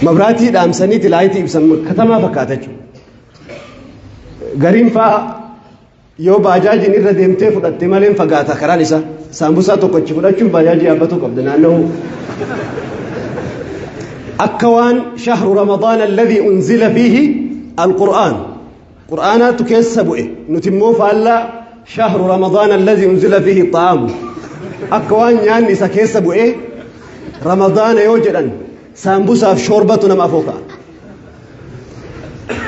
Mabraatii dhaamsaniiti laayitii ibsan katamaa fakkaata jechuudha. Gariin faa yoo baajaajiin irra deemtee fudhatte malee fagaata karaan isaa. Saambusaa tokkochi fudhachuun baajaajii yaabbatuu qabda naanna'uu. Akka waan shahru Ramadaan alladhii unzila fiihi alqur'aan. Qur'aanaatu keessa bu'e nuti immoo faallaa shahru Ramadaan alladhii unzila fiihi xa'aamu. Akka waan nyaanni isa keessa bu'e Ramadaana yoo jedhan saambusaaf shoorbatu nama afoo ka'a.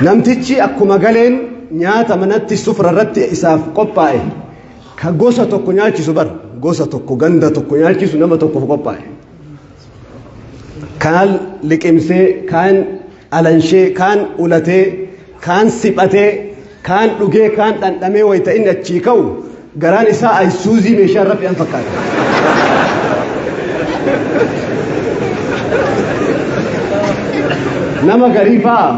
Namtichi akkuma galeen nyaata manatti sufra irratti isaaf qophaa'e ka gosa tokko nyaachisu bar gosa tokko ganda tokko nyaachisu nama tokkoof qophaa'e. Kaan liqimsee, kaan alanshee, kaan ulatee, kaan siphatee, kaan dhugee, kaan dhandhamee wayita inni achii ka'u garaan isaa ayisuuzii meeshaa irra fe'an fakkaata. Nama garii fa'aa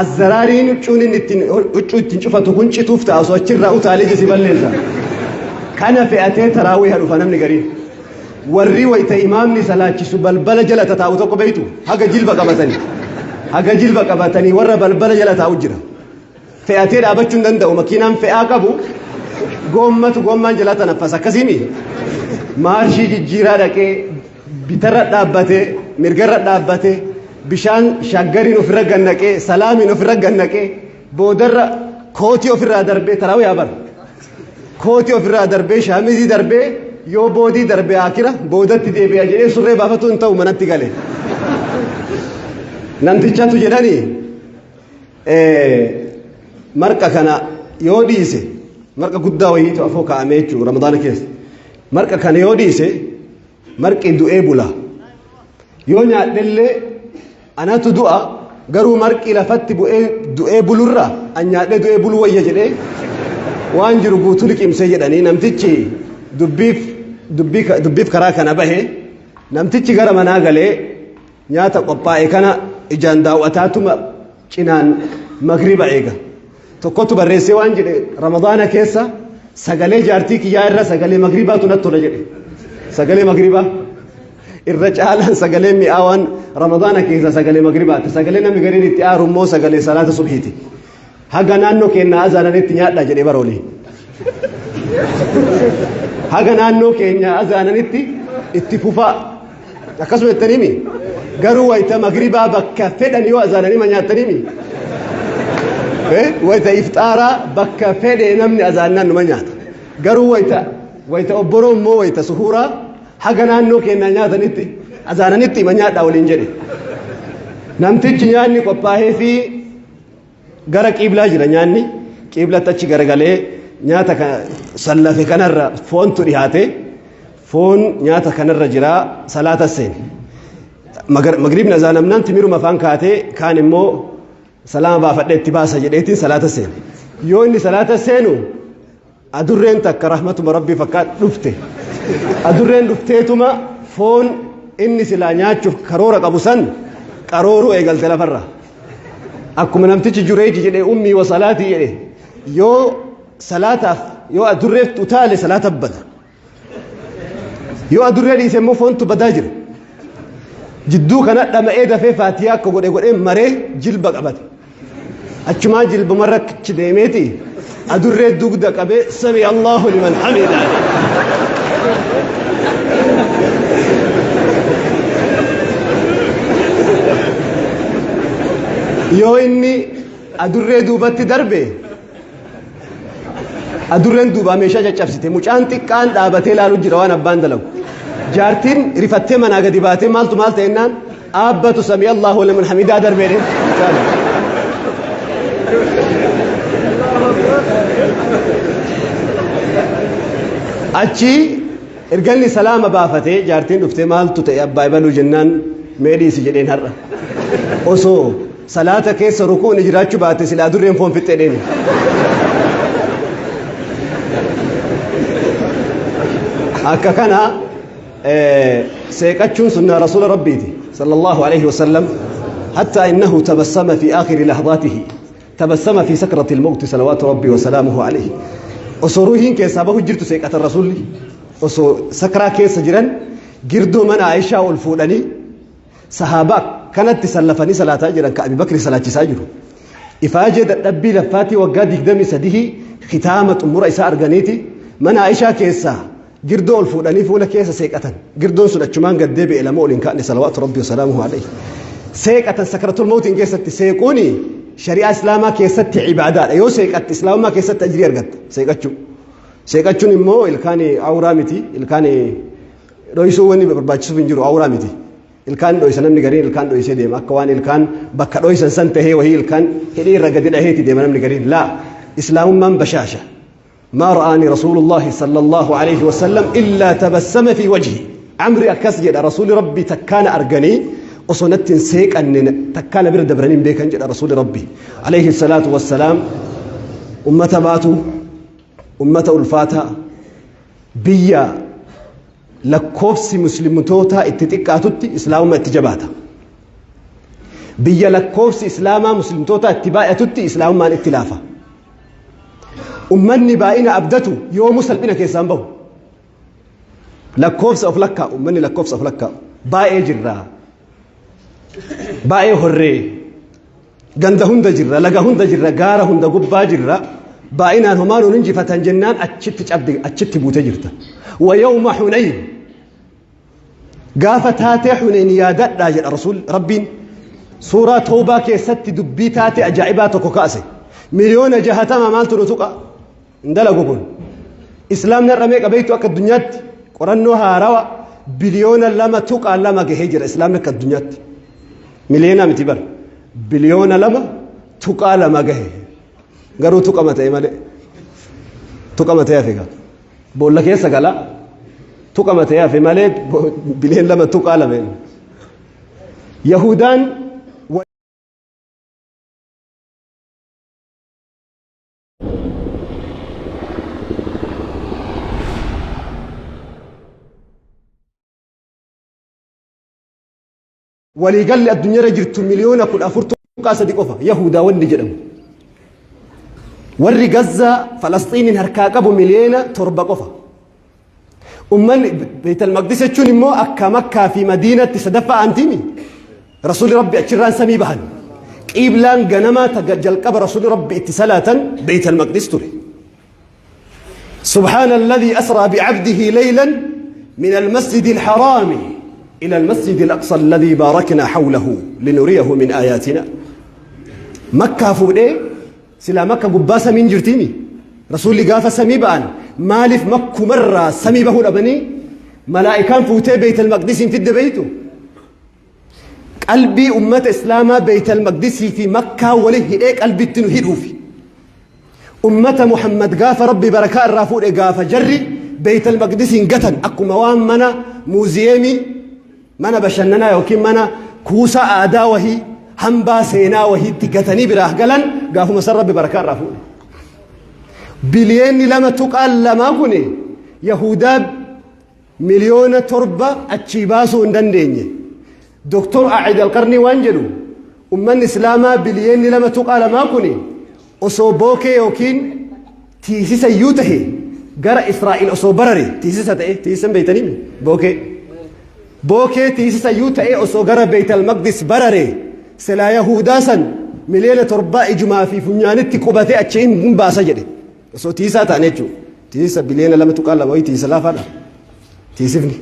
azzaraariin huccuun inni ittiin huccuu ittiin cufatu kun cituuf ta'a osoo achirraa utaalee si balleessa. Kana fe'atee taraawii dhufa namni gariin. Warri wayita imaamni salaachisu balbala jala tataa'u tokko beektu haga jilba qabatanii. Haga jilba qabatanii warra balbala jala taa'u jira. Fe'atee dhaabachuu hin danda'u makiinaan fe'aa qabu goommatu goommaan jala tanaffas akkasiimi. Maarshii jijjiiraa dhaqee bitarra dhaabbatee mirgarra dhaabbatee bishaan shaggariin ofirra gannaqee salaamiin ofirra gannaqee boodarra kootii ofirraa darbee taraawii haa bara. Kootii ofirraa darbee shaamizii darbee yoo boodii darbee akira boodatti deebi'a jedhee surree baafatu hin ta'u manatti gale. Namtichatu jedhanii marqa kana yoo dhiise marqa guddaa wayiitu afoo kaa'amee jechuudha ramadaana keessa. Marqa kana yoo dhiise marqi du'ee bula. Yoo nyaadhellee anatu du'a garuu marqi lafatti bu'ee du'ee bulurra an nyaadhee du'ee buluu wayya jedhee waan jiru guutuu liqimsee jedhanii namtichi dubbiif dubbiif karaa kana bahe namtichi gara manaa galee nyaata qophaa'e kana ijaan daawwataatuma cinaan magriba eega. Tokkotu barreessee waan jedhe ramadaana keessa sagalee jaartii kiyyaa irra sagalee magribaatu natti tola jedhe. Sagalee magribaa. Irra caalaan sagalee mi'aawaan ramadaana keessa sagalee magribaati. Sagalee namni gariin itti aaru immoo sagalee salaata subhiiti. Haga naannoo keenya azaananitti nyaadha jedhee baroolii. Haga naannoo keenya azaananitti itti fufaa. Akkasuma jettaniimi garuu wayita magribaa bakka fedhan yoo azaananii ma nyaattaniimi. Wayita iftaaraa bakka fedhe namni azaannaan numa nyaata. Garuu wayita wayita obboroo immoo wayita suhuuraa haga naannoo keenyaa nyaatanitti azaananitti ima nyaadhaa waliin jedhe. Namtichi nyaanni qophaa'ee fi gara qiiblaa jira nyaanni qiiblatti achi garagalee nyaata sallafe kanarra foontu dhihaate foon nyaata kanarra jira salaata seene. Magriibni azaanamnaan timiruma afaan kaatee kaan immoo salaama baafadhee itti baasa jedheetiin salaata seene. Yoo inni salaata seenu adurreen takka rahmatuma rabbii fakkaat dhufte. Adurreen dhufteetuma foon inni silaa nyaachuuf karoora qabu san qarooruu eegalte lafarra. Akkuma namtichi jureeji jedhe ummii wa salaatii jedhe yoo salaataaf yoo adurreef utaale salaata bada. Yoo adurree dhiise immoo foontu badaa jira. Jidduu kana dhama'ee dafee faatiyaa akka godhe godhee maree jilba qabate. Achumaa jilbumarra achi deemeeti adurree dugda qabee sami Allahu liman hamida. Yoo inni adurree duubatti darbe adurreen duubaa meeshaa caccabsite mucaan xiqqaan dhaabatee ilaalu jira waan abbaan dalagu. Jaartiin rifattee manaa gadi baatee maaltu maal ta'ennaan aabbatu sami Allahu liman hamidaa darbee mucaan. Achi erga inni salaama baafatee jaartiin dhuftee maaltu ta'e abbaa ibaluu jennaan mee dhiisi jedheen har'a. Osoo salaata keessa rukuun jiraachuu baate silaa adurreen foon fixxee deemi. Akka kana seeqachuun sunnaa rasuula rabbiiti sallallahu alaihi wasallam حتى إنه تبسم في آخر لحظاته تبسم في سكرة الموت صلوات ربي وسلامه عليه osoo ruuhiin keessaa bahu jirtu seeqata rasuulli osoo sakraa keessa jiran girdoo mana Aishaa ol fuudhanii sahaabaa Akkanatti sallafanii salaataa jiran ka Abi Bakri salaachisaa jiru. Ifaajee dadhabbii laffaatii waggaa 23 kitaama xumura isaa arganiiti mana Aishaa keessaa girdoo ol fuudhanii fuula keessa seeqatan. Girdoon sun achumaan gad deebi'e lama ol hin kaa'ne salawaatu rabbi wasalaamuhu alayhi. Seeqatan sakaratul mawtiin keessatti seequuni shari'aa islaamaa keessatti ibaadaadha. Yoo seeqatte islaamummaa keessatti ajrii argatta seeqachuu. Seeqachuun immoo ilkaan awuraa miti ilkaan dhoysuu wanni barbaachisuuf hin jiru awuraa miti. Ilkaan dhoysa namni gariin ilkaan dhoysee deema akka waan ilkaan bakka dhoysan san tahee wahii ilkaan hidhii irra gadi dhaheeti deema namni gariin laa islaamummaan bashaasha. ما رآني رسول الله صلى الله عليه وسلم إلا تبسم في وجهي عمري أكس جد رسول ربي تكان أرجني وصنت سيك أن تكان برد برنين بيكن جد رسول ربي عليه الصلاة والسلام. أمة باتو أمة ألفاتا بيا lakkoofsi muslimtoota itti xiqqaatutti islaamummaa itti jabaata. Biyya lakkoofsi islaamaa muslimtoota itti baay'atutti islaamummaan itti laafa. Ummanni baay'ina abdatu yoomuu salphina keessaan bahu. Lakkoofsa of lakkaa'u ummanni lakkoofsa of lakkaa'u baay'ee jirra. Baay'ee horree ganda hunda jirra laga hunda jirra gaara hunda gubbaa jirra. Baay'inaan homaa nuun injifatan jennaan achitti cabde achitti buutee jirta. Wayawma Hunayn gaafa taatee Hunayn yaadadhaa jedha Rasuul Rabbiin suuraa Toobaa keessatti dubbii taatee ajaa'ibaa tokko kaase. 60,000,000 maaltu nu tuqa hin dalagu kun. Islaamni har'a meeqa beektu akka addunyaatti qorannoo haarawa 2.2 biliyoona gahee jira islaamni akka addunyaatti. Miliyoona miti bara 2.2 biliyoona gahe. Garuu tuqama ta'e malee tuqama ta'e hafe boolla keessa gala tuqama ta'e hafe malee 2.2 biliyoona. Yahudaan waliigalli addunyaarra jirtu 14.3 miliyoona qofa Yahudaa wanni jedhamu. Warri Gazzaa Falasxiiniin harkaa qabu 7 miliyoona qofa. Ummanni Beetal Maqdis jechuun immoo akka Makkaa fi Madiinatti sadaffaa aantiimi. Rasuulli Rabbi achirraan samii bahan. Qiiblaan ganamaa jalqaba Rasuulli Rabbi itti salaatan Beetal Maqdis ture. سبحان الذي أسرى بعبده ليلا من المسجد الحرام إلى المسجد الأقصى الذي باركنا حوله لنريه من آياتنا. مكة فودي سلا مكة قبا سمين جرتيني رسول قافة سمي بان مالف مكة مرة سمي به أبني ملائكان فوتي بيت المقدس في بيته قلبي أمة إسلاما بيت المقدس في مكة وله هيك قلبي تنهدو في أمة محمد قاف ربي بركاء الرافور قاف جري بيت المقدس قتن أكو موان منا موزيمي منا بشننا يوكين منا كوسا آدا وهي hambaa seenaa wahiitti gatanii biraa galan gaafuma san rabbi barakaa irraa fuudhe. 2.2 biliyoona kun Yahudaa 7 miliyoona achii baasuu hin dandeenye. Doktor Aacid Alqarnii waan jedhu ummanni Islaamaa 2.2 biliyoona kun osoo bookee yookiin tiisisa iyyuu tahe gara Israa'el osoo barare tiisisa ta'e tiisisan beeytanii bookee. Bookee tiisisa iyyuu ta'e osoo gara Beeytal Maqdis barare silaa Yahudaa san 7 miliyoona ijumaa fi funyaanitti qubatee achi hin baasa jedhe. Osoo tiisaa ta'an jechuudha. Tiisisa 2.2 biliyoona wayii tiisa laafaadha. Tiisifni.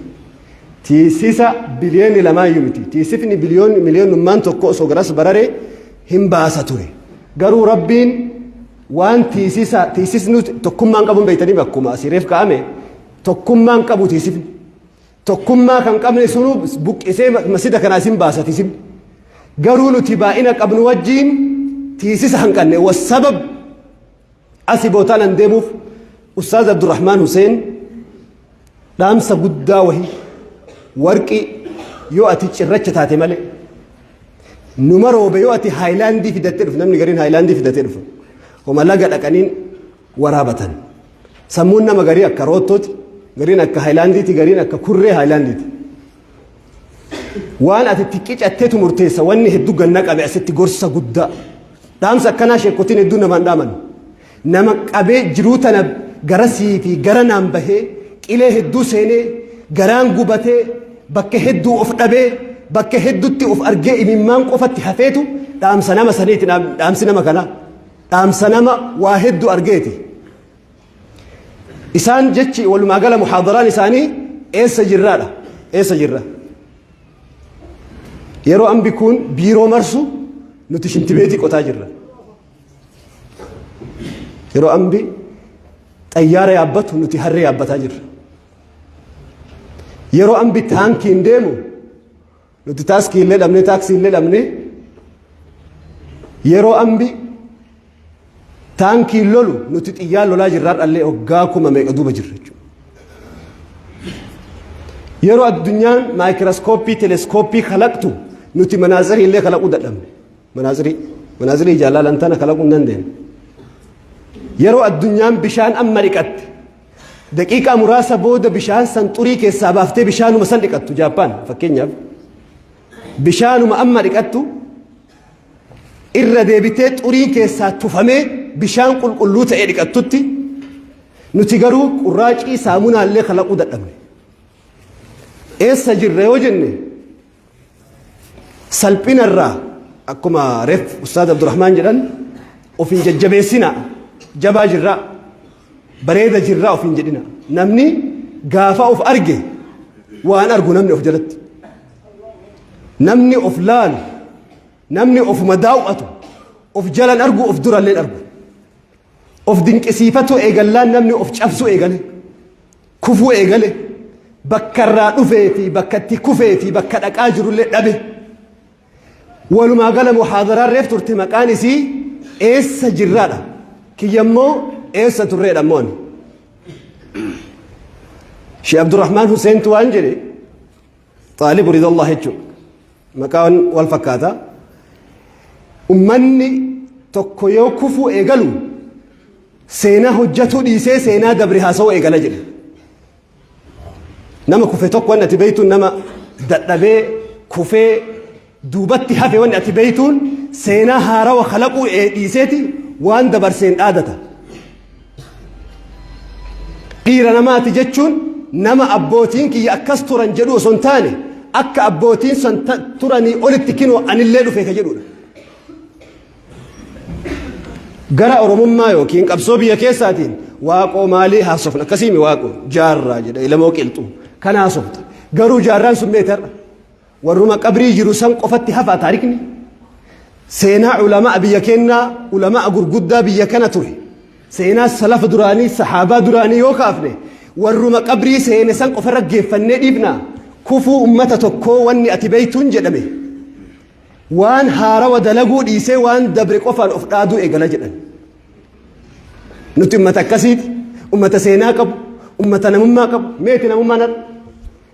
Tiisisa 2 biliyoona iyyuu miti. Tiisifni miliyoonummaan tokko osoo garas barare hin baasa ture. Garuu Rabbiin waan tiisisa tiisisni tokkummaan qabuun beektanii akkuma asireef ka'ame tokkummaan qabu tiisifni. Tokkummaa kan qabne sunuu buqqisee masjida kanaa isin baasa tiisifni. Garuu nuti baay'ina qabnu wajjiin tiisisa hanqanne wassabab asii bootaan an deemuuf Ustaaz Abdurrahmaan Hussein dhaamsa guddaa wahii warqii yoo ati cirracha taate malee numa roobe yoo ati haayilaandii fidattee dhufu namni gariin haayilaandii fidatee dhufu homa laga dhaqaniin waraabatan sammuun nama garii akka roottooti gariin akka haayilaandiiti gariin akka kurree haayilaandiiti. Waan ati itti qicatteetu murteessa wanni hedduu ganna qabe asitti gorsa guddaa dhaamsa akkanaa sheekotiin hedduu namaan dhaaman nama qabee jiruu tana garasii fi gara naan bahee qilee hedduu seenee garaan gubatee bakka hedduu of dhabee bakka heddutti of argee imimmaan qofatti hafeetu dhaamsa nama saniiti. Dhaamsi nama kanaa dhaamsa nama waa hedduu argeeti. Isaan jechi walumaa gala muhaadaraan isaanii eessa jirraadha. Eessa jirra? Yeroo ambi kun biiroo marsu, nuti shintibeetii qotaa jirra. Yeroo ambi xayyaara yaabbatu, nuti harree yaabbataa jirra. Yeroo ambi taankiin deemu, nuti taaskii illee dhabne, taaksii illee dhabne. Yeroo ambi taankiin lolu, nuti xiyyaan lolaa jirraa dhallee hoggaa 4000 duuba jirra jechuudha. Yeroo addunyaan maayikirooskooppii, teleeskooppii kalaqtu, nuti manaazirii illee kalaquu dadhabne. Manaazirii jaalalan tana kalaquu hin dandeenye. Yeroo addunyaan bishaan amma dhiqatte, daqiiqaa muraasa booda bishaan san xurii keessaa baaftee bishaanuma san dhiqattu, Jaappaan fakkeenyaaf, bishaanuma amma dhiqattu irra deebitee xuriin keessaa tufamee bishaan qulqulluu ta'e dhiqattutti, nuti garuu qurraacii saamunaallee kalaquu dadhabne. Eessa jirra yoo jenne, salphinarraa akkuma reef Ustaad Abdurrahmaan jedhan, of hin jajjabeessina, jabaa jirraa, bareeda jirraa of hin jedhina. Namni gaafa of arge waan argu, namni of jalatti, namni of laalu, namni ofuma daaw'atu of jalan argu, of durallee argu. Of dinqisiifatu eegallaan namni of cabsu eegale, kufuu eegale, bakka irraa dhufee fi bakka itti kufee fi bakka dhaqaa jirullee dhabe. Walumaa gala muhaadaraan reef turte maqaan isii eessa jirraadha. Kiyyammoo eessa turreedha ammoo ani. Shee Abdurrahmaan Huseentu waan jedhe, Xaalibu Ridallah jechuudha. Maqaan wal fakkaata. Ummanni tokko yoo kufuu eegalu, seenaa hojjetuu dhiisee seenaa dabre haasa'uu eegala jedhe. Nama kufe tokko wanni ati beeytuun, nama dadhabee kufee duubatti hafe wanni ati beeytuun, seenaa haarawa kalaquu dhiiseeti waan dabarseen dhaadata. Dhiira namaati jechuun nama abbootiin kiyya akkas turan jedhu osoo hin taane, akka abbootiin san turanii olitti kinoo anillee dhufe ka jedhudha. Gara Oromummaa yookiin qabsoo biyya keessaatiin Waaqoo maalii haasofna? Akkasiimi, Waaqoo jaarraa jedha, ilamoo qilxu kana haasofta. Garuu jaarraan sun meeti har'a? Warruma qabrii jiru san qofatti hafaa taarikni. Seenaa ulamaa biyya kennaa, ulamaa gurguddaa biyya kana ture, seenaa salafa duraanii, sahaabaa duraanii yoo kaafne, warruma qabrii seene san qofarra geeffannee dhiifna. Kufuu ummata tokkoo wanni ati beeytuun jedhame, waan haarawa dalaguu dhiisee waan dabre qofaan of dhaaduu eegala jedhan. Nuti ummata akkasiiti, ummata seenaa qabu, ummata namummaa qabu. Meeti namummaan har'a?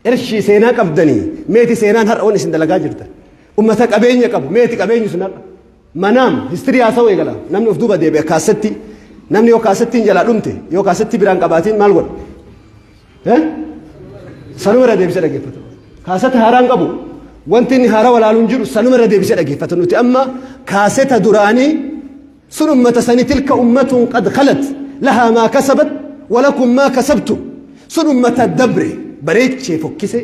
Ershii seenaa qabdanii, meeti seenaan har'a waan isin dalagaa jirtan? Ummata qabeenya qabu, meeti qabeenyi sun har'a? Manaam history haasa'uu eegala. Namni of duuba deebi'a kaasetti. Namni yoo kaasettiin jalaa dhumte, yoo kaasettii biraan qabaatiin maal godha? Sanuma irra deebisee dhaggeeffata. Kaaseta haaraan qabu, wanti inni haaraa walaaluun jiru sanuma irra deebisee dhaggeeffata. Nuti amma kaaseta duraanii sun ummata sani, تلك أمة قد خلت لها ما كسبت ولكم ما كسبتم. Sun ummata dabre bareechee fokkise,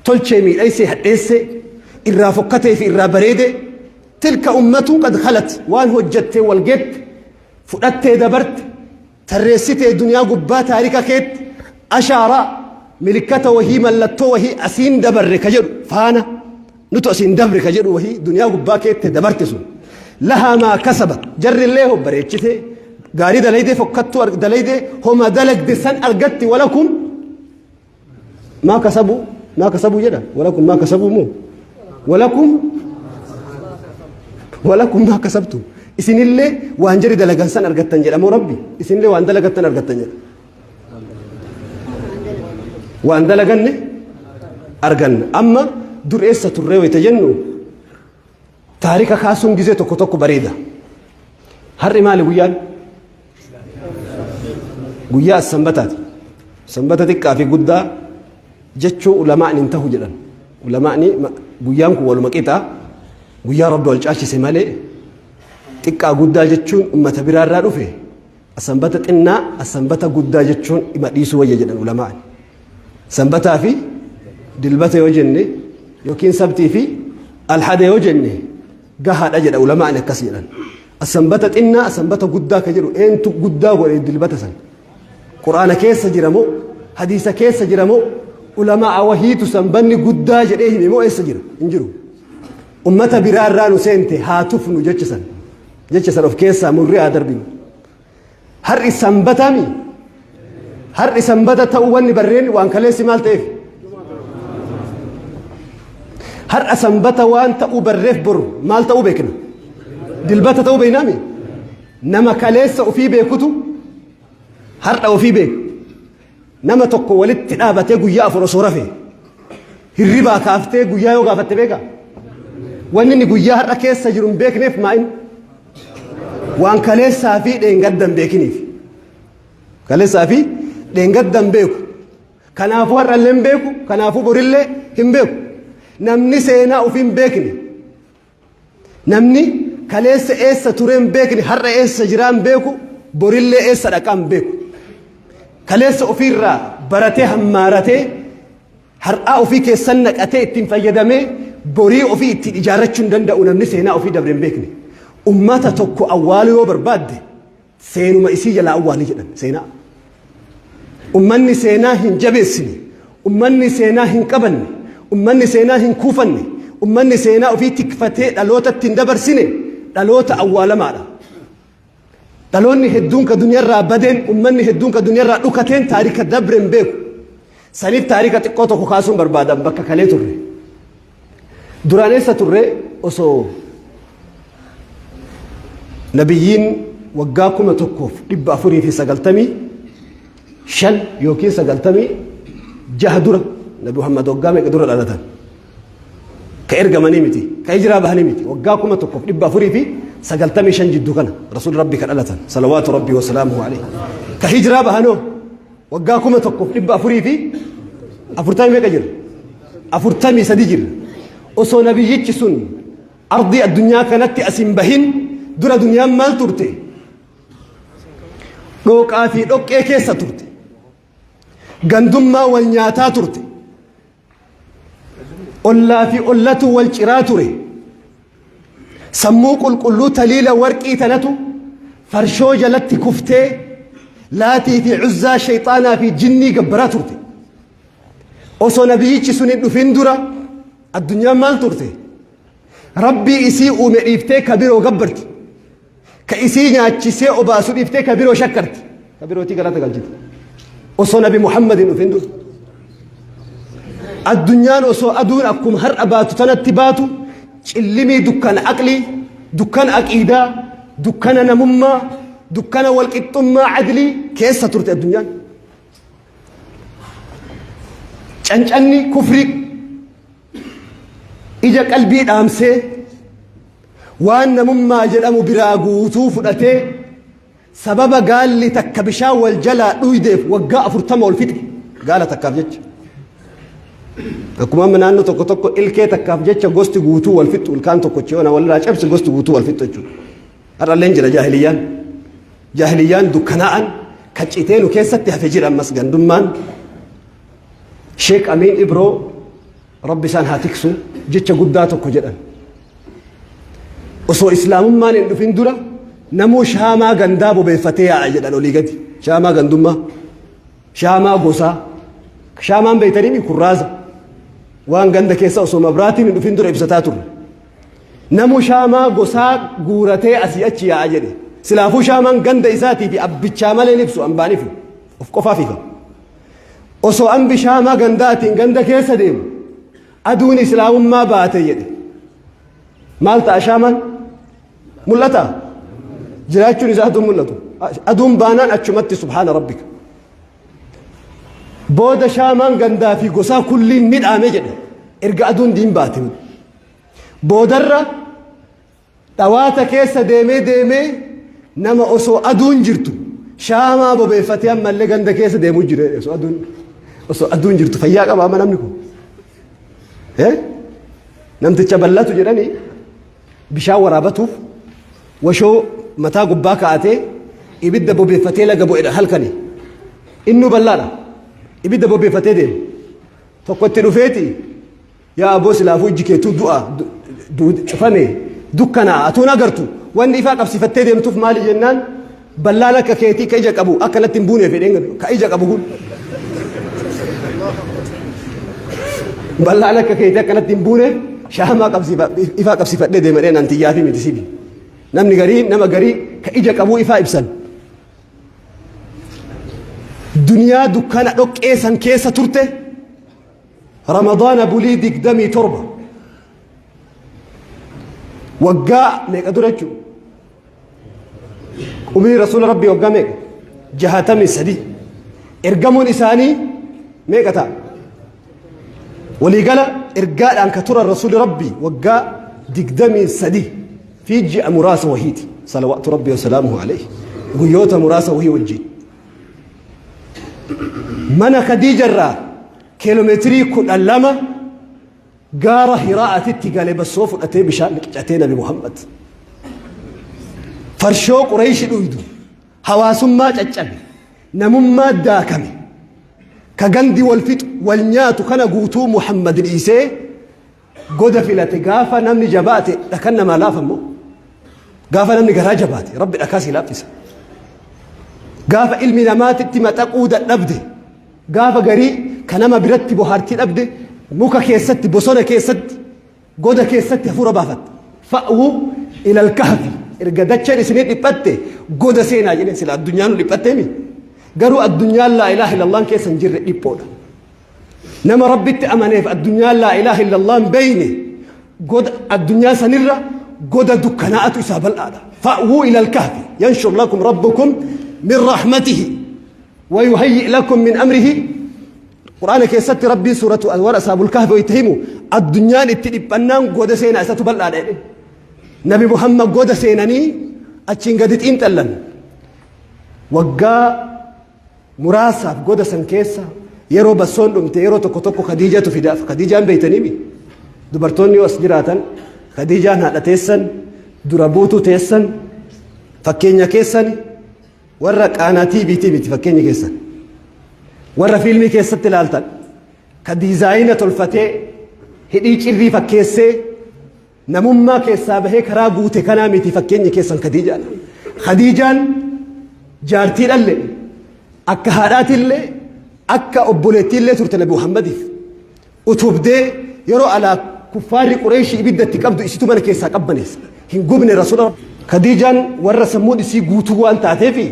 tolchee miidhaysee hadheesse, irraa fokkatee fi irraa bareede. تلك أمة قد خلت, waan hojjattee walgeette fudhattee dabarte, tarreessitee duniyaa gubbaa taarika keetti ashaaraa, milikkata wahii, mallattoo wahii asiin dabarre ka jedhu, faana nutu asiin dabre ka jedhu wahii duniyaa gubbaa keette dabarte. Sun لها ما كسبت. Jarrillee ho bareechite, gaarii dalaydee, fokkattuu dalaydee, homa dalagde san argatti. ولكم ما كسبوا, ما كسبوا jedha. ولكم ما كسبوا moo ولكم ما كسبتم? Isinillee waan jari dalagan san argattan jedhamoo rabbi isinillee waan dalagattan argattan jedha? Waan dalaganne arganna. Amma dur eessa turree wayita jennu, taarika kaasuun gizee tokko tokko bareeda. Har'i maali guyyaan? Guyyaa sanbataati. Sanbata xiqqaa fi guddaa jechuu ulamaa'ni hin tahu jedhan. Ulamaa'ni guyyaan kun waluma qixaa, guyyaa rabbi wal caalchise malee, xiqqaa guddaa jechuun ummata biraarraa dhufe. Sanbata xinnaa, sanbata guddaa jechuun dhima dhiisuu wayya jedhan ulamaa'ni. Sanbataa fi dilbata yoo jenne yookiin sabtii fi alhada yoo jenne gahaadha jedha ulamaan akkas jedhan. Sanbata xinnaa, sanbata guddaa ka jedhu eentu guddaa godhe dilbata san? Quraana keessa jira moo, hadiisa keessa jira moo, ulamaa wahiitu sanbanni guddaa jedhee hime moo, eessa jira? Hin jiru. Ummata biraa irraa nu seente haa tufnu jecha san. Jecha san of keessaa murree haa darbinu. Har'i sanbatami. Har'i sanbata ta'uu wanni barreen waan kaleessi maal ta'eef? Har'a sanbata waan ta'uu barreef boru maal ta'uu beekna? Dilbata ta'uu beeknaami? Nama kaleessa ofii beekutu har'a ofii beeku. Nama tokko walitti dhaabatee guyyaa 4 osoo rafe hirribaa kaaftee guyyaa yoo gaafatte beekaa? Wanni inni guyyaa har'a keessa jiru hin beekneef maa'in? Waan kaleessaa fi dheengadda hin beekiniif. Kaleessaa fi dheengadda hin beeku. Kanaafuu har'allee hin beeku, kanaafuu borillee hin beeku. Namni seenaa ofii hin beekne, namni kaleessa eessa ture hin beekne, har'a eessa jiraa hin beeku, borillee eessa dhaqaa hin beeku. Kaleessa ofiirraa baratee hammaaratee har'aa ofii keessan naqatee ittiin fayyadamee borii ofii ittiin ijaarrachuu hin danda'u namni seenaa ofii dabre hin beekne. Ummata tokko awwaaluu yoo barbaadde seenuma isii jalaa awwaali jedhan seenaa. Ummanni seenaa hin jabeessine, ummanni seenaa hin qabanne, ummanni seenaa hin kuufanne, ummanni seenaa ofii tikfatee dhalootatti hin dabarsine dhaloota awwaalamaadha. Dhaloonni hedduun ka duniyaarraa badeen, ummanni hedduun ka duniyaarraa dhukateen taarika dabre hin beeku. Saniif taarika xiqqoo tokko kaasuun barbaadan bakka kalee turre. Duraan eessa turre? Osoo nabiyyiin waggaa 1495 yookiin 96 dura, Nabi Muhammad waggaa meeqa dura dhalatan? Ka ergamanii miti, ka hijiraa bahanii miti. Waggaa 1495 jidduu kana Rasuul Rabbi ka dhalatan, salawaatu Rabbi wasalaamuhu alayhi. Ka hijiraa bahanoo waggaa 1440 meeqa jira? 43 jira. Osoo nabiyyichi sun ardii addunyaa kanatti as hin bahin dura duniyaan maal turte? Dhooqaa fi dhoqqee keessa turte. Gandummaa wal nyaataa turte. Ollaa fi ollatu wal ciraa ture. Sammuu qulqulluu taliila warqii tanatu farshoo jalatti kuftee Laatii fi Cuzzaa, shayxaanaa fi jinnii gabbaraa turte. Osoo nabiyyichi sun hin dhufin dura addunyaan maal turte? Rabbii isii uume dhiiftee ka biroo gabbarti. Ka isii nyaachisee obaasu dhiiftee ka biroo shakkarti. Ka birootii galata galchiti. Osoo Nabi Muhammad hin dhufin dura. Addunyaan osoo aduun akkuma har'a baatu tanatti baatu cillimii dukkana aqlii, dukkana aqiidaa, dukkana namummaa, dukkana walqixxummaa adlii keessa turte addunyaan. Cancanni kufrii ija qalbii dhaamsee waan namummaa jedhamu biraa guutuu fudhatee sababa gaalli takka bishaan wal jalaa dhuydeef waggaa 40 ol fixe gaala takkaaf jecha. Akkuma amma naannoo tokko tokko ilkee takkaaf jecha gosti guutuu wal fixxu, ilkaan tokkochi yoo walirraa cabse gosti guutuu wal fixxu jechuudha. Har'allee jira jaahiliyyaan. Jaahiliyyaan dukkanaa'an kan citee nu keessatti hafe jira ammas gandummaan. Sheek Amiin Ibroo, Rabbi isaan haa tiksu, jecha guddaa tokko jedhan. Osoo islaamummaan hin dhufin dura namuu shaamaa gandaa bobeeffatee yaa'a jedhan olii gadi. Shaamaa gandummaa, shaamaa gosaa. Shaamaan beektanii kurraaza. Waan ganda keessa osoo mabraatiin hin dhufin dura ibsataa turre. Namuu shaamaa gosaa guuratee asii achi yaa'a jedhe. Silaafuu shaamaan ganda isaatii fi abbichaa malee hin ibsu, ambaan ifu. Of qofaaf ifa. Osoo ambi shaamaa gandaatiin ganda keessa deemu aduun islaamummaa baate jedhe. Maal ta'a shaamaan? Mul'ata? Jiraachuun isaa aduun mul'atu. Aduun baanaan achumatti subhaana rabbika. Booda shaamaan gandaa fi gosaa kulliin ni dhaame jedhe. Erga aduun diin baate. Boodarra dhawaata keessa deemee deemee nama osoo aduun jirtu shaamaa bobeeffatee ammallee ganda keessa deemuu jira osoo aduun jirtu. Fayyaa qaba amma namni kun? Namticha bal'atu jedhanii bishaan waraabatuuf washoo mataa gubbaa kaa'atee ibidda bobeeffatee laga bu'edha halkani. Innuu bal'aadha. Ibidda bobeeffatee deema. Tokko itti dhufeeti. Yaa aboo, silaafuu ijji keetuu du'a cufame, dukkanaa, atuun agartu, wanni ifaa qabsiifattee deemtuuf maali jennaan, ballaan akka keetii ka ija qabu akka natti hin buuneef jedheen. Ka ija qabu kun, ballaan akka keetii akka natti hin buuneef shaamaa qabsiifa, ifaa qabsiifadhee deemadheen. Antiyyaa fi miti sibi. Namni garii, nama garii ka ija qabuu ifaa ibsan. Duniyaa dukkana dhoqqee san keessa turte. Ramadaana bulii 27, waggaa meeqa dura jechuudha? Umrii Rasuula Rabbii waggaa meeqa? 63. Ergamuun isaanii meeqa ta'a? Waliigala ergaadhaan ka turan Rasuuli Rabbii waggaa 23 fi ji'a muraasa wahiiti. Salawaatu Rabbii wasalaamuhu alayhi. Guyyoota muraasa wahii wajjin. Mana Khadiija irraa kiiloomeetirii 12 gaara Hiraa'atitti gale. Bassoo fudhatee, bishaan qicatee, Nabi Muhammad. Farshoo Qureeshi dhuydu, hawaasummaa caccabe, namummaa daakame, ka gandi wal fixu, wal nyaatu kana guutuu Muhammad dhiisee goda filate. Gaafa namni jabaate dhakan namaa laafa immoo. Gaafa namni garaa jabaate Rabbi dhakaa si laaffisa. Gaafa ilmi namaatitti maxaquu dadhabde, gaafa garii ka nama biratti bohaartii dhabde, muka keessatti, bosona keessatti, goda keessatti hafuura baafatta. Fa'uu ilal kahfi, erga dacheen isinii dhiphatte goda seenaa jedheen. Sila addunyaan nu dhiphatteemi. Garuu addunyaan laa ilaaha illallaan keessa hin jirre dhiphoodha. Nama Rabbitti amaneef addunyaan laa ilaaha illallaan beeyne goda addunyaa sanirra goda dukkanaa'atu isaa bal'aadha. Fa'uu ilal kahfi yanshur lakum rabbukum min rahmatihi wa yuhayyi lakum min amrihi. Qur'aana keessatti Rabbiin suuratu warra Asaabul Kahfi itti himu, addunyaan itti dhiphannaan goda seenaa, isatu bal'aadha jedhe. Nabi Muhammad goda seenanii achiin gadi xiinxallan. Waggaa muraasaaf goda san keessa yeroo bassoon dhumte, yeroo tokko tokko Khadiijatu fidaaf. Khadiijaan beeytaniimi? Dubartoonni yoo as jiraatan, Khadiijaan haadha teessan, dura buutuu teessan, fakkeenya keessan. Warra qaanaa TVT miti fakkeenya keessan. Warra fiilmii keessatti ilaaltan, ka diizaayina tolfatee, hidhii cirrii fakkeessee, namummaa keessaa bahee karaa guute kanaa miti fakkeenya keessan Khadiijaadha. Khadiijaan jaartii dhalle, akka haadhaatillee akka obboleettiillee turte Nabi Muhammadiif. Utubdee yeroo alaa kuffaarri Qureeshii ibidda itti qabdu isitu mana keessaa qabbaneessa. Hin gubne Rasuula. Khadiijaan warra sammuun isii guutuu waan taateefi,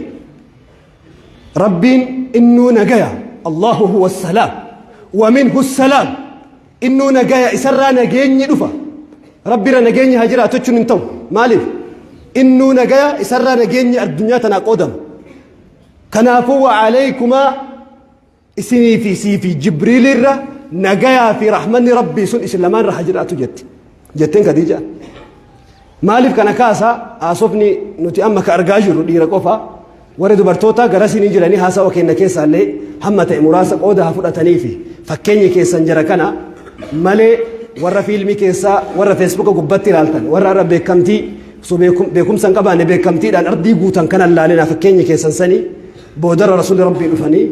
Rabbiin innuu nagaya, Allahu huwa salaam wa minhu salaam, innuu nagaya, isarraa nageenyi dhufa. Rabbirra nageenyi haa jiraatu jechuun hin ta'u. Maaliif? Innuu nagaya, isarraa nageenyi addunyaa tanaa qoodama. Kanaafuu wa alaykumaa, isinii fi sii fi Jibriilirra nagayaa fi rahmanni Rabbii sun isin lamaan irra haa jiraatu jetti jetteen Khadiijaan. Maaliif kana kaasa? Haasofni nuti amma ka argaa jirru dhiira qofa. Warri dubartoota garasii ni jiranii, haasawa keenya keessaallee hamma ta'e muraasa qooda haa fudhatanii fi fakkeenyi keessan jara kana malee, warra fiilmii keessaa, warra Feesbuuka gubbatti ilaaltan, warra irra beekamtii osoo beekumsa hin qabaanne beekamtiidhaan ardii guutan kana ilaalinaa. Fakkeenyi keessan sanii. Boodarra Rasuulli Rabbii dhufanii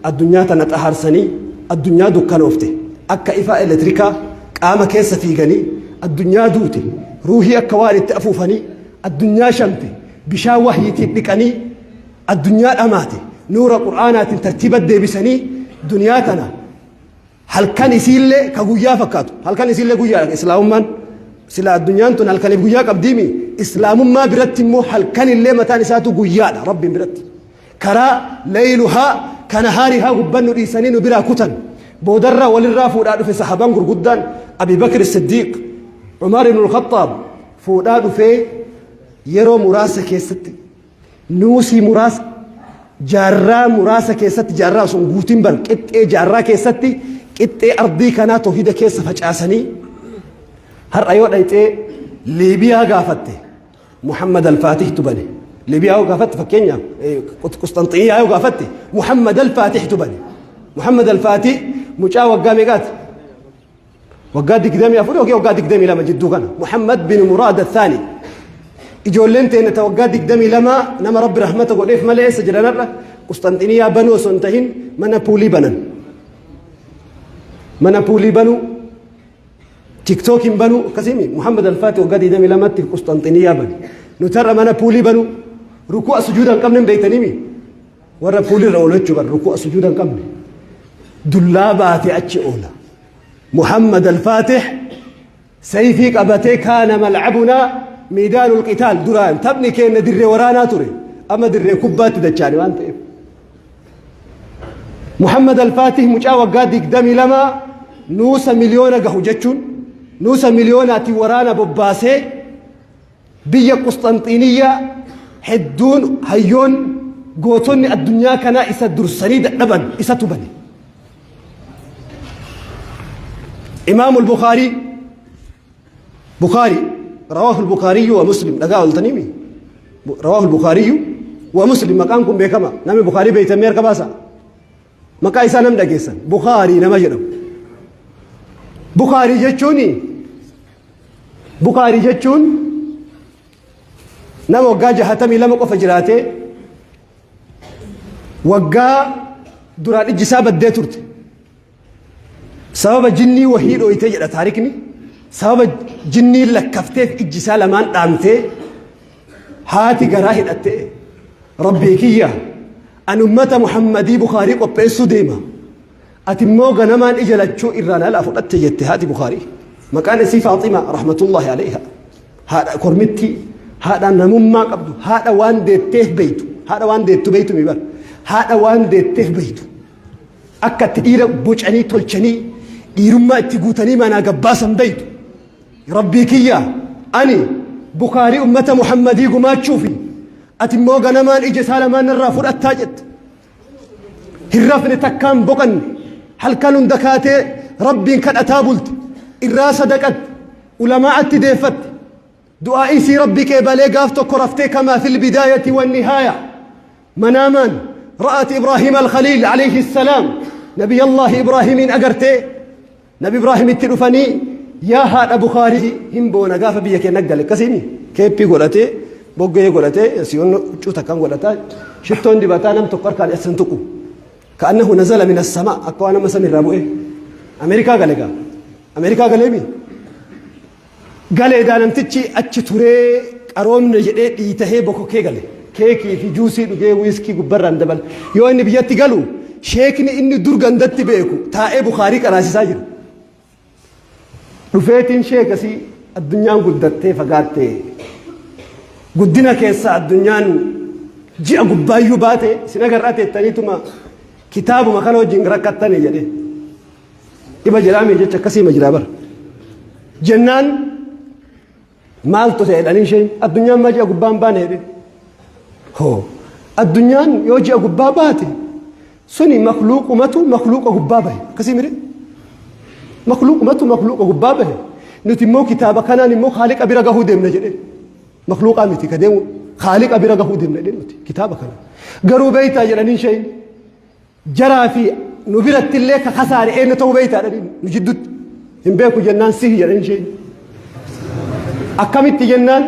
addunyaa tana xahaarsanii, addunyaa dukkanoofte akka ifaa elektirikaa qaama keessa fiiganii, addunyaa duute ruuhii akka waan itti afuufanii, addunyaa shamte bishaan wahyiitiin dhiqanii, addunyaa dhamaate nuura Qur'aanaatiin tartiiba deebisanii, duniyaa tana halkan isiillee ka guyyaa fakkaatu, halkan isiillee guyyaadha. Islaamummaan sila addunyaan tun halkaniif guyyaa qabdiimi. Islaamummaa biratti immoo halkanillee mataan isaatu guyyaadha. Rabbiin biratti karaa layluhaa kana haarihaa gubbannu dhiisanii nu biraa kutan. Boodarra walirraa fuudhaa dhufe. Sahabaan gurguddaan Abi Bakr Siddiiq, Umar ibn al-Khattaab fuudhaa dhufee, yeroo muraasa keessatti, nuusii muraasa, jaarraa muraasa keessatti, jaarraa osoo hin guutin bar, qixxee jaarraa keessatti qixxee ardii kanaa toohida keessa facaasanii, har'a yoo dhayxee Liibiyaa gaafatte, Muhammad al-Fatihtu bane. Liibiyaa yoo gaafatte, fakkeenyaaf Qusxanxiniyaa yoo gaafatte, Muhammad al-Fatihtu bane. Muhammad al-Fatih mucaa waggaa meeqaati? Waggaa 24 yookiin waggaa 22 jidduu kana. Muhammad bin Muraad al-Thani. Ijoolleen teenya ta waggaa 22, nama Rabbi rahmata godheef malee, eessa jiran har'a? Qusxanxiniyaa banuu osoo hin tahin mana puulii banan. Mana puulii banuu. Tiktookiin banuu akkasimi Muhammad Alfaati waggaa 22tti Qusxanxiniyaa bane. Nuti har'a mana puulii banuu ruku'a sujuuda hin qabne hin beektaniimi. Warra puulirra oolu jechuu bara ruku'a sujuuda hin qabne. Dullaa baatee achi oola. Muhammad Alfaatih sayfii qabatee kaana malcabunaa miidaanul qitaal duraan taphni keenya dirree waraanaa ture. Amma dirree kubbaatti dachaane waan ta'eef. Muhammad Alfaatih mucaa waggaa 22 nuusa miliyoona gahu jechuun nuusa miliyoonaatiin waraana bobbaasee biyya Qusxanxiiniyyaa hedduun hayyoon gootonni addunyaa kanaa isa dursanii dadhaban isatu bane. Imaamul Bukaarii Bukaarii rawaahul Bukaariyyu wa Muslim dhagaa ooltaniimi rawaahul Bukaariyyu wa Muslim maqaan kun beekama namni Bukaarii beektan mee harka baasa maqaa isaa nam dhageessan Bukaarii nama jedhamu Bukaarii jechuun Bukaarii jechuun nama waggaa 62 qofa jiraatee waggaa duraan ijji isaa baddee turte. Sababa jinnii wahii dhooytee jedha taarikni. Sababa jinniin lakkafteef ijji isaa lamaan dhaamtee haati garaa hidhattee rabbii kiyya an ummata Muhammadii Bukaarii qopheessuu deema. Ati immoo ganamaan ija lachuu irraan alaa fudhatte jette haati Bukaarii. Maqaan isii Faaxima rahmatullahi alayha. Haadha kormittii, haadha namummaa qabdu, haadha waan deetteef beeytu, haadha waan deettu beeytu mi bar. Haadha waan deetteef beeytu. Akka itti dhiira bocanii tolchanii dhiirummaa itti guutanii manaa gabbaasan beeytu. Rabbii kiyya ani Bukaarii ummata Muhammadii gumaachuufi ati immoo ganamaan ija isaa lamaan irraa fudhattaa jette. Hin rafne takkaan boqanne halkan hunda kaatee Rabbiin kadhataa bulte irraa sadaqatte ulamaa'atti deeffatte du'aa'ii isii Rabbi qeebalee gaaf tokko raftee kamaa fil bidaayati wan nihaaya manaamaan ra'at Ibraahiim al-Khaliil alayhi salaam Nabiyallaahi Ibraahiimiin agartee Nabi Ibraahim itti dhufanii yaa haadha Bukaarii hin boona gaafa biyya keenya gale akkasiimi keeppii godhatee boggee godhatee si'oon huccuu takkan godhataa shittoon dibataa nam tokko harkaan eessan tuqu ka'annahu nazala min as-samaa akka waan amma samiirraa bu'ee Ameerikaa gale gaa Ameerikaa galeemi galee daa namtichi achi turee qaroomne jedhee dhiitahee bokokee gale keekii fi juusii dhugee wiiskii gubbarraan dabal yoo inni biyyatti galu sheekni inni dur gandatti beeku taa'ee Bukaarii qaraasisaa jira. Dhufeetiin sheekasii addunyaan guddattee fagaatte guddina keessa addunyaan ji'a gubbaayyuu baate isin agarraa teettaniituma kitaabuma kana wajjin rakkattanii jedhee. Dhiba jedhaame jecha akkasii ma jiraa bara. Jennaan maaltu ta'e jedhanii isheen addunyaan maa ji'a gubbaa hin baane jedhee. Hoo addunyaan yoo ji'a gubbaa baate suni makluuqumatu makluuqa gubbaa bahe akkasii mire makluuqumatu makluuqa gubbaa bahe nuti immoo kitaaba kanaan immoo haaliqa bira gahuu deemna jedhee makluuqaa miti ka deemu haaliqa bira gahuu deemna jedhee nuti kitaaba kana garuu beeytaa jedhanii isheen Jaraa fi nu biratti illee ka kasaare eenyu ta'uu beektaa jedhaniin nu jiddutti hin beeku jennaan sihi jedhan isheen. Akkamitti jennaan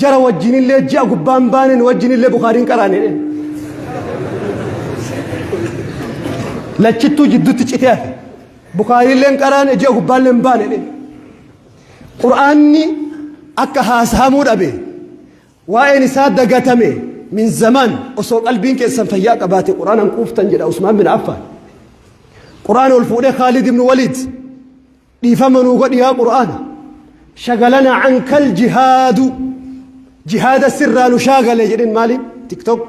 jara wajjin illee ji'a gubbaan baane nu wajjin illee Bukaariin qaraane jedheen. Lachittuu jiddutti citee hafe. Bukaariin illee hin qaraane ji'a gubbaan illee hin baane jedheen. Qur'aanni akka haasahamuu dhabe Waa'een isaa dagatame min zamaan osoo qalbiin keessan fayyaa qabaate Qur'aanan quuftan jedha Usmaan bin Affaan. Qur'aana ol fuudhee Khaalid ibn Waliid dhiifama nuu godhi yaa Qur'aana. Shagalana ankal jihaadu jihaada sirraa nu shaagale jedhin maaliin tiktok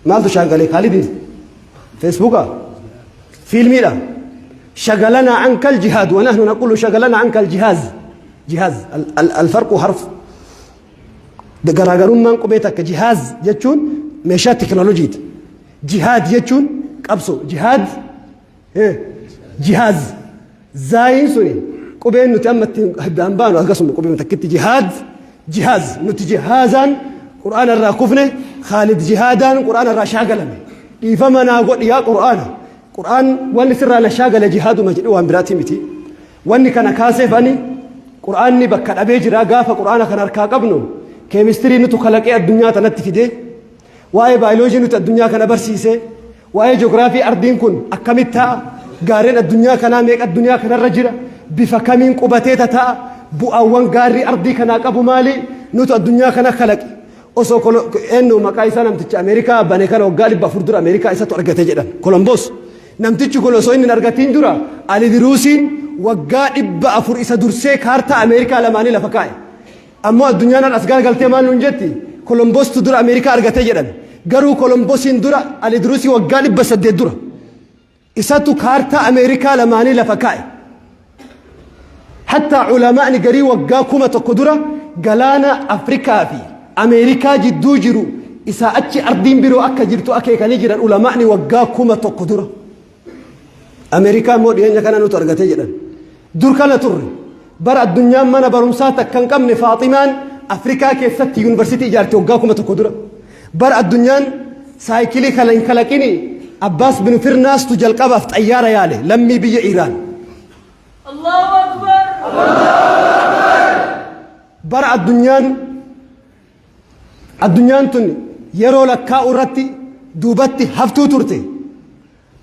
maaltu shaagale Khaalidiin feesbuuka fiilmiidha. Shagalana ankal jihaad wa nahnu naqulu shagalana ankal jihaaz. Jihaaz alfarqu harf garaagarummaan qubee takka jihaaz jechuun meeshaa teknooloojiiti. Jihaad jechuun qabsoo jihaad jihaaz zaayiin suni qubeen nuti amma ittiin addaan baanu akkasuma qubee takkitti jihaad jihaaz nuti jihaazaan qur'aana irraa kufne Khaalid jihaadaan qur'aana irraa shaagalame dhiifama naa godhi yaa qur'aana qur'aan wanni sirraa na shaagale jihaaduma jedhe waan biraatii miti. Wanni kana kaaseef ani Qur'aanni bakka dhabee jira gaafa Qur'aana kana harkaa qabnu keemistirii nutu kalaqee addunyaa tanatti fide waa'ee baayoloojii nuti addunyaa kana barsiise waa'ee ji'oogiraafii ardiin kun akkamitti ta'a gaarreen addunyaa kanaa meeqa addunyaa kanarra jira Bifa kamiin qubatee tata'a? Bu'aawwan gaarri ardii kanaa qabu maali? Nutu addunyaa kana kalaqe. Osoo eenyu maqaa isaa namticha Ameerikaa bane kana waggaa 400 dura Ameerikaa isatu argate jedhan. Kolomboos. Namtichi kun osoo inni hin argatiin dura Alidiruusiin waggaa 400 isa dursee kaartaa Ameerikaa lamaanii lafa kaa'e. Ammoo addunyaan as garagaltee maal nuun jetti? Kolomboostu dura Ameerikaa argate jedhan. Garuu Kolomboosiin dura Alidiruusii waggaa 800 dura. Isatu kaartaa Ameerikaa lamaanii lafa kaa'e. Hattaa ulamaa'ni garii waggaa 1000 dura galaana Afrikaa fi Ameerikaa jidduu jiru isaa achi ardiin biroo akka jirtu akeekanii jiran ulamaa'ni waggaa 1000 dura. Ameerikaa immoo dhiyeenya kana nutu argate jedhan. Dur kana turre. Bara addunyaan mana barumsaa takka hin qabne Faaximaan Afrikaa keessatti yuunivarsiitii ijaarte waggaa 1000 dura. Bara addunyaan saayikilii kana hin kalaqini Abbaas bin Firnaastu jalqabaaf xayyaara yaale lammii biyya Iiraan. Allahu Akbar. Bara addunyaan tun yeroo lakkaa'u irratti duubatti haftuu turte.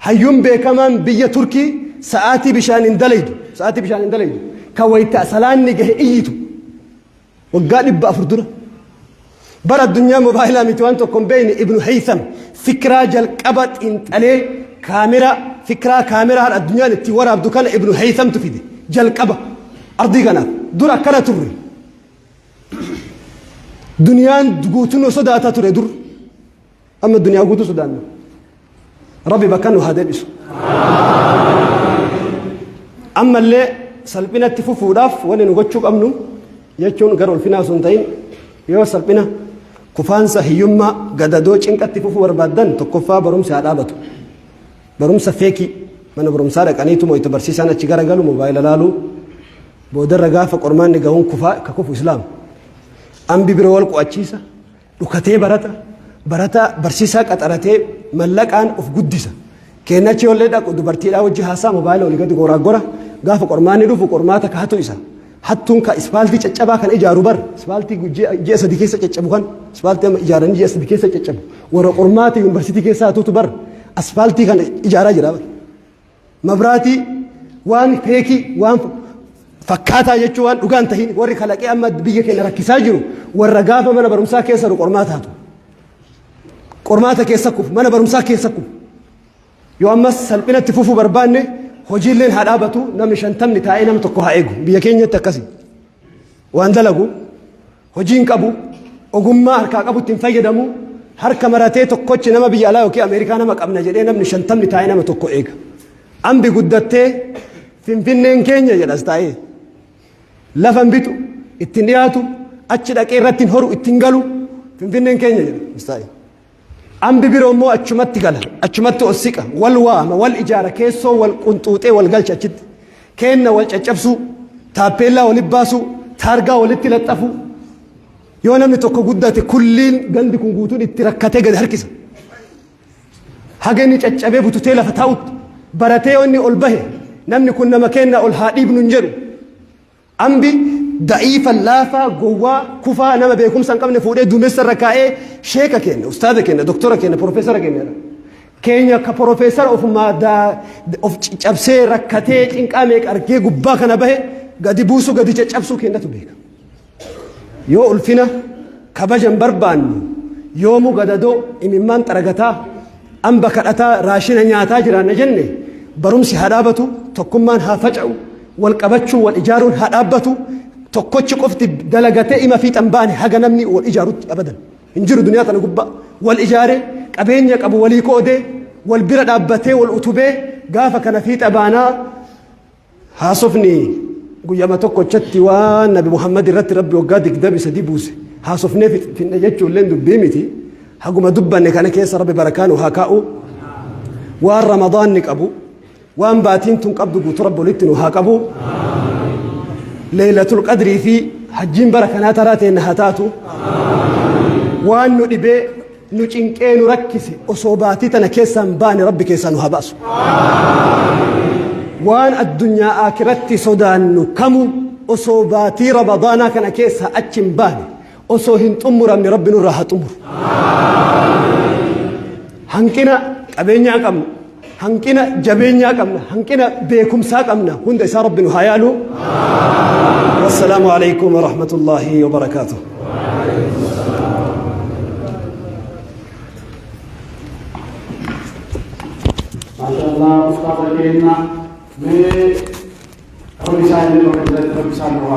Hayyuun beekamaan biyya Turkii sa'aatii bishaan hin dalaydu. Sa'aatii bishaan hin dalaydu. Kan wayita salaanni gahe iyyitu. Waggaa 400 dura. Bara addunyaa mobaayilaa miti waan tokko hin beekne Ibnu Haytham fikiraa jalqaba xiinxalee kaameraa fikiraa kaameraa har'a addunyaan ittiin waraabdu kana Ibnu Haythamtu fide jalqaba ardii kanaaf dur akkana turre. Duniyaan guutuun nu sodaataa ture dur. Amma duniyaa guutuu sodaanna. Rabbi bakka nu haa deebisu. Ammallee salphinatti fufuudhaaf wanni nu gochuu qabnu jechuun gara ulfinaa osoo hin ta'in yoo salphina kufaansa hiyyummaa gadadoo cinqatti fufuu barbaaddan tokkoffaa barumsi haa dhaabatu. Barumsa feekii mana barumsaa dhaqaniituma itti barsiisaan achi garagalu moobaayila laaluu boodarra gaafa qormaanni gahuun kufaa ka kufu islaama. Ambi biroo wal qo'achiisa. Dhukatee barata, barataa barsiisaa qaxaratee mallaqaan of guddisa. Keennachi yoollee dhaqu dubartiidhaa wajji haasaa mobaayila olii gadi goraa gora gaafa qormaanni dhufu qormaata ka hatu isa. Hattuun ka ispaaltii caccabaa kan ijaaru bar ispaaltii ji'a 3 keessa caccabu kan ispaaltii amma ijaaranii ji'a 3 keessa caccabu warra qormaata yuunivarsiitii keessa hatuutu bar aspaaltii kana ijaaraa jira bar. Mabraatii waan feekii waan fakkaataa jechuun waan dhugaan tahin warri kalaqee amma biyya keenya rakkisaa jiru warra gaafa mana barumsaa keessa jiru qormaata hatu. Qormaata keessa kufu mana barumsaa keessa kufu. Yoo ammas salphinatti fufuu barbaanne hojiilleen haa dhaabatu namni 50 taa'ee nama tokko haa eegu biyya keenyatti akkasi. Waan dalagu hojii hin qabu ogummaa harkaa qabutti hin fayyadamu harka maratee tokkochi nama biyya alaa yookiin Ameerikaa nama qabna jedhee namni 50 taa'ee nama tokko eega. Ambi guddattee Finfinneen keenya jedhas taa'ee lafa hin bitu ittiin dhiyaatu achi dhaqee irratti hin horu ittiin galu Finfinneen keenya jedha taa'ee. Ambi biroo immoo achumatti gala achumatti ol siqa wal waama wal ijaara keessoo wal qunxuuxee wal galcha achitti keenna wal caccabsuu taappeellaa walitti baasuu taargaa walitti laxxafuu yoo namni tokko guddate kulliin gandi kun guutuun itti rakkatee gadi harkisa. Haga inni caccabee bututee lafa taa'utti baratee yoo inni ol bahe namni kun nama keenna ol haa dhiibnu hin jedhu. Ambi da'iifa laafaa gowwaa kufaa nama beekumsa hin qabne fuudhee duumessa irra kaa'ee sheeka kenna ustaaza kenna doktora kenna profeesara kenna. Keenya ka profeesara ofumaa of cabsee rakkatee cinqaa meeqa argee gubbaa kana bahe gadi buusuu gadi caccabsuu kennatu beeka. Yoo ulfina kabaja hin barbaannu yoomuu gadadoo imimmaan xaragataa amba kadhataa raashina nyaataa jiraanna jenne barumsi haa dhaabatu tokkummaan haa faca'u wal qabachuu wal ijaaruun haa dhaabbatu tokkochi qofti dalagatee ima fiixan baane haga namni wal ijaarutti abadan hin jiru duniyaa tana gubbaa wal ijaaree qabeenya qabu walii qoodee wal bira dhaabbatee wal utubee gaafa kana fiixa baanaa. Haasofni guyyama tokkochatti waan Nabi Muhammad irratti Rabbi waggaa 23 buuse haasofnee finne jechuulleen dubbii miti. Haguma dubbanne kana keessa Rabbi barakaa nu haa kaa'u. Waan Ramadaanni qabu, waan baatiin tun qabdu guutuu Rabbi walitti nu haa qabu. Leeylatul Qadrii fi hajjiin bara kanaa taraa teenna haa taatu. Waan nu dhibee nu cinqee nu rakkise osoo baatii tana keessaa hin baane Rabbi keessaa nu haa baasu. Waan addunyaa aakiratti sodaannu kamu osoo baatii Ramadaanaa kana keessaa achi hin baane osoo hin xumuramne Rabbi nurraa haa xumuru. Hanqina qabeenyaa qabnu, Hanqina jabeenyaa qabna, hanqina beekumsaa qabna. Hunda isaa Rabbi nu haa yaalu. Wassalaamu alaikum warahmatullaahi wabarakaatuh. Maashaallah, ustaaza keenya, mee rabbi isaa illee bakka jiratti rabbi isaa nu haa